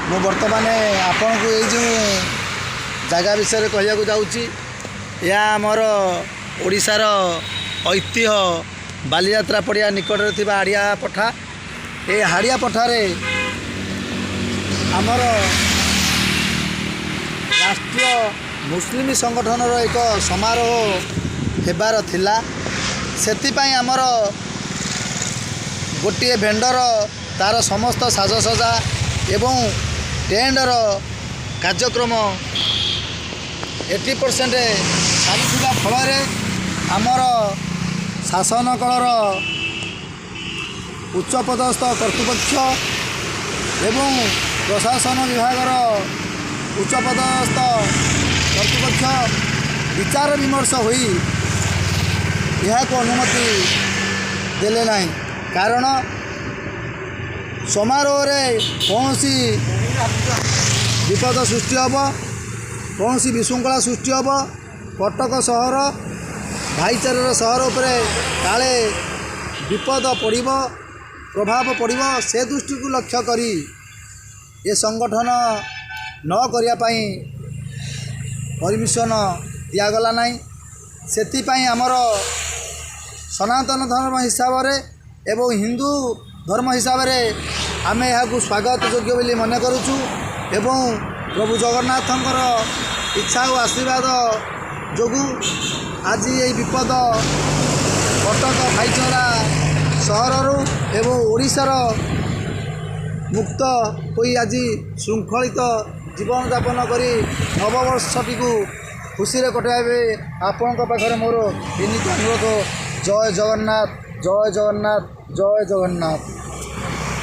ମୁଁ ବର୍ତ୍ତମାନ ଆପଣଙ୍କୁ ଏଇ ଯେଉଁ ଜାଗା ବିଷୟରେ କହିବାକୁ ଯାଉଛି, ଏହା ଆମର ଓଡ଼ିଶାର ଐତିହ୍ୟ ବାଲିଯାତ୍ରା ପଡ଼ିଆ ନିକଟରେ ଥିବା ହାଡ଼ିଆ ପଠା। ଏ ହାଡ଼ିଆ ପଠାରେ ଆମର ରାଷ୍ଟ୍ରୀୟ ମୁସଲିମ ସଂଗଠନର ଏକ ସମାରୋହ ହେବାର ଥିଲା। ସେଥିପାଇଁ ଆମର ଗୋଟିଏ ଭେଣ୍ଡର ତା'ର ସମସ୍ତ ସାଜସଜା ଏବଂ ଟେଣ୍ଟର କାର୍ଯ୍ୟକ୍ରମ 80% ସାରିଥିବା ଫଳରେ ଆମର ଶାସନ କଳର ଉଚ୍ଚପଦସ୍ଥ କର୍ତ୍ତୃପକ୍ଷ ଏବଂ ପ୍ରଶାସନ ବିଭାଗର ଉଚ୍ଚପଦସ୍ଥ କର୍ତ୍ତୃପକ୍ଷ ବିଚାର ବିମର୍ଶ ହୋଇ ଏହାକୁ ଅନୁମତି ଦେଲେ ନାହିଁ। କାରଣ ସମାରୋହରେ କୌଣସି ବିପଦ ସୃଷ୍ଟି ହେବ, କୌଣସି ବିଶୃଙ୍ଖଳା ସୃଷ୍ଟି ହେବ, କଟକ ସହର ଭାଇଚାରାର ସହର ଉପରେ କାଳେ ବିପଦ ପଡ଼ିବ, ପ୍ରଭାବ ପଡ଼ିବ, ସେ ଦୃଷ୍ଟିକୁ ଲକ୍ଷ୍ୟ କରି ଏ ସଂଗଠନ ନ କରିବା ପାଇଁ ପରମିସନ୍ ଦିଆଗଲା ନାହିଁ। ସେଥିପାଇଁ ଆମର ସନାତନ ଧର୍ମ ହିସାବରେ ଏବଂ ହିନ୍ଦୁ ଧର୍ମ ହିସାବରେ ଆମେ ଏହାକୁ ସ୍ୱାଗତ ଯୋଗ୍ୟ ବୋଲି ମନେ କରୁଛୁ ଏବଂ ପ୍ରଭୁ ଜଗନ୍ନାଥଙ୍କର ଇଚ୍ଛା ଓ ଆଶୀର୍ବାଦ ଯୋଗୁଁ ଆଜି ଏହି ବିପଦ କଟକ ଭାଇଚାରା ସହରରୁ ଏବଂ ଓଡ଼ିଶାର ମୁକ୍ତ ହୋଇ ଆଜି ଶୃଙ୍ଖଳିତ ଜୀବନଯାପନ କରି ନବବର୍ଷଟିକୁ ଖୁସିରେ କଟାଇବେ, ଆପଣଙ୍କ ପାଖରେ ମୋର ବିନୀତ ଅନୁରୋଧ। ଜୟ ଜଗନ୍ନାଥ, ଜୟ ଜଗନ୍ନାଥ, ଜୟ ଜଗନ୍ନାଥ।